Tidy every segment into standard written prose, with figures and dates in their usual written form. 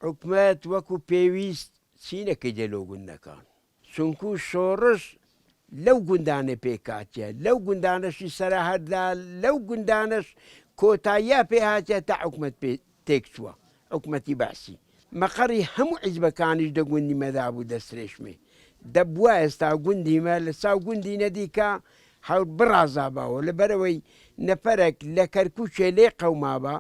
حکومەت وەکو پێویست چی نەکردیە لۆ گوندەکان چونکو شۆڕش لەو گوندانە پێکهاتیە لەو گوندانەشی سەرا هەردا لەو گوندانەش کۆتاییا پێ هاتیە تا حکومەت پێ تێکچووە حکومەتی بەعسی مەقەڕی هەموو حیزبەکانیش دە گوندی مەدا بوو دەسترێشمێ دەبوا ئێستا گوندی مە لە چاو گوندی نەدیکا هەور بڕازاباوە لەبەرئەوەی نەفەرەک لە کەرکوکێ لێ قەومابا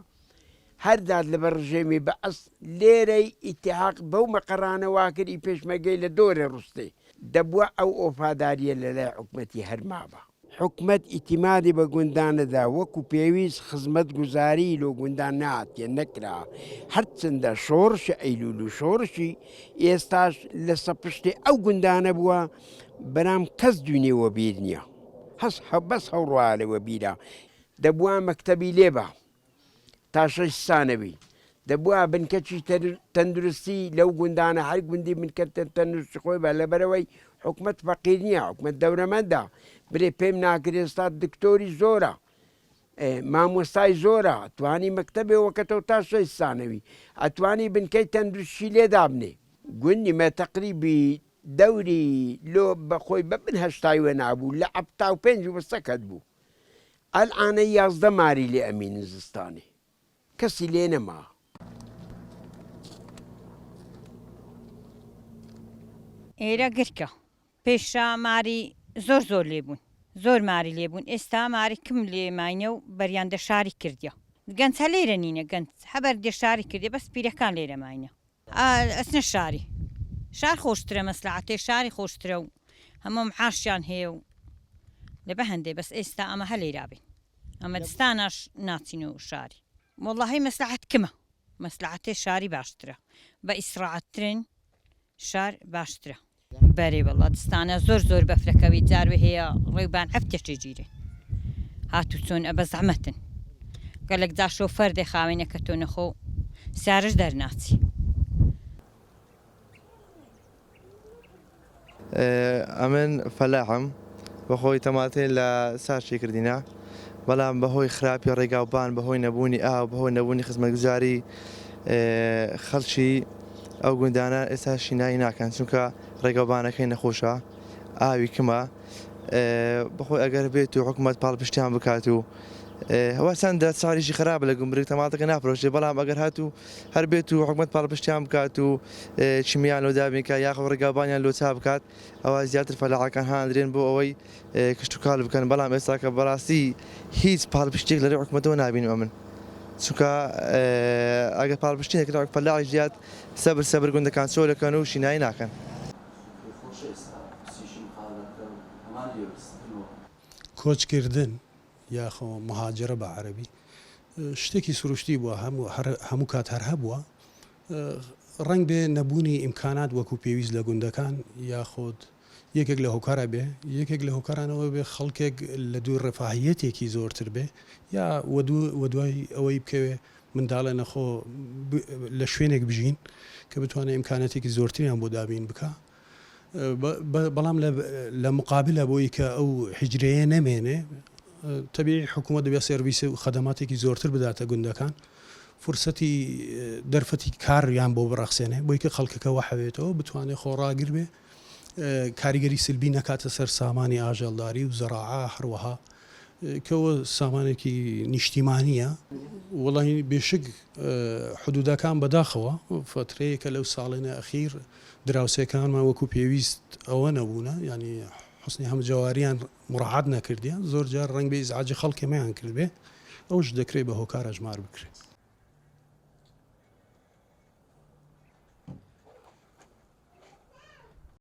هەر داد لەبەر ڕژێمی بەعس لێرەی ئیتیحاق بەو مەقەڕانە واکرد ئی پێشمەرگەی لە دۆرێ ڕستێ دەبوا ئەو ئۆفاداریە لەلای حکومەتی هەر مابا. حکومەت ئیتیمادی بە گوندان نەدا وەکو پێویست خزمەت گوزاری لۆ گوندان نەهاتیە نەکرا هەرچەندە شۆڕشی ئەیلول و شۆڕشی ئێستاش لە سەپشتی ئەو گوندانە بووە بەرام کەس دوینێ وەبیر نیە هەس بەس هەوڕوا لە وەبیرە دەبوا مەکتەبی لێبا تا شەش سانەوی دەبوا بنکەکی تەندروستی لەو گوندانە هەر گوندی بنکە تەندروستی خۆی بە لەبەرەوەی حکومەت فەقیر نییە حکومەت دەورەمەندە برێ پێم ناکرێ ئێستا دکتۆری زۆرە مامۆستای زۆرە توانی مەکتەبێ وەکەتەوە تا شەش سانەوی ئەتوانی بنکەی تەندروستی لێ دابنێ گوندی مە تەقریبی دەوری لۆ بەخۆی بە بن هەشتای وێنابوو لە 75 وسەکەت بوو ئەلعانە 11 ماری لێ ئەمینن زستانێ کەسی لێ نەما. ئێرە گرکە پێشا ماری زۆر زۆر لێ بوون زۆر ماری لێ بوون ئێستا ماری کم لێ ماینە و بەریان دە شاری کردیە گەنج هە لێرە نینە گەنج هە بەر دە شاری کردیە بەس پیرەکان لێرە ماینە. ئەچنە شاری شار خۆشترە مەسلەعەتێ شاری خۆشترە و هەموو معاشیان هەیە و لەبە هەندێ بەس ئێستا ئەمە هە لێرا بین ئەمە دستاناش ناچینەوە شاری وەڵاهی مەسلەعەت کمە مەسلەعەتێ شاری باشترە بە ئیسڕاعەتترن شار باشترە. بەرێ وەڵا دستانە زۆر زۆر بەفرەکەوی جاروێ هەیە ڕێوبان هەفتەشێ گیرێ هاتوو چۆن ئە بەزەحمەتن گەلەک جا شۆفەر دێ خاوێنە کە تۆ نەخۆ سیارەش دەرناچی. ئەمن فەلاحم بەخۆی تەماتەی لە سار چێ کردینە بەڵام بەهۆی خراپی ڕێگاوبان بەهۆی نەبوونی ئاو بەهۆی نەبوونی خزمەتگوزاری خەڵکی ئەو گوندانە ئێستا شینایی ناکەن چونکە ڕێگەوبانەکەی نەخۆشە ئاوی کمە بەخۆی ئەگەر بێت و حکوومەت پاڵپشتیان بکات و هەوا چەندە ساریشی خراپ لە گومرگ تەماتەکە نافرۆشێ بەڵام ئەگەر هاتوو هەر بێت و حکومەت پاڵپشتیان بکات و چیمیان لۆ دابین کە یاخۆ ڕێگاوبانیان لۆ چا بکات ئەوە زیاتر فەلاحەکان هاندرێن بۆ ئەوەی کشتوکاڵ بکەن بەڵام ئێستاکە بەڕاستی هیچ پاڵپشتیەک لە ڕێی حکومەتەوە نابینم ئەمن چونکە ئەگەر پاڵپشتی نەکرا فەلاحیش زیاد سەبر سەبر گوندەکان چۆلەکەن و شینایی ناکەن. کۆچکردن یاخۆ مهاجرە بە عەرەبی شتێکی سروشتی بووە هەموو کات هەر هەبووە ڕەنگ بێ نەبوونی ئیمکانات وەکو پێویست لە گوندەکان یاخود یەکێک لە هۆکارە بێ یەکێک لە هۆکارانەوە بێ خەڵکێک لە دووی ڕفاهیەتێکی زۆرتر بێ یا وەدوای ئەوەی بکەوێ منداڵێ نەخۆ لە شوێنێک بژین کە بتوانێت ئیمکاناتێکی زۆرتریان بۆ دابین بکا بەڵام لە مقابلە بۆی کە ئەو حیجرەیە نەمێنێ تەبیعی حکوومەت دەبێت سێرڤیس و خەدەماتێکی زۆرتر بداتە گوندەکان فرسەتی دەرفەتی کاریان بۆ بڕەخسێنێ بۆی کە خەڵکەکە وەحەوێتەوە بتوانێت خۆڕاگر بێ کاریگەری سلبی نەکاتە سەر سامانی ئاژەڵداری و زەراعە هەروەها کەوە سامانێکی نیشتیمانیە. وەڵاهی بێشک حدودەکان بەداخەوە فەترەیەکە لەو ساڵێنە ئەخیر دراوسێکانمان وەکو پێویست ئەوە نەبوونە یانی حوسنی هەمجەواریان مڕاعات نەکردیە زۆر جار ڕەنگ بێ ئیزعاجی خەڵکێ مەیان کردبێ ئەوش دەکرێ بە هۆکار ئەژمار بکرێت.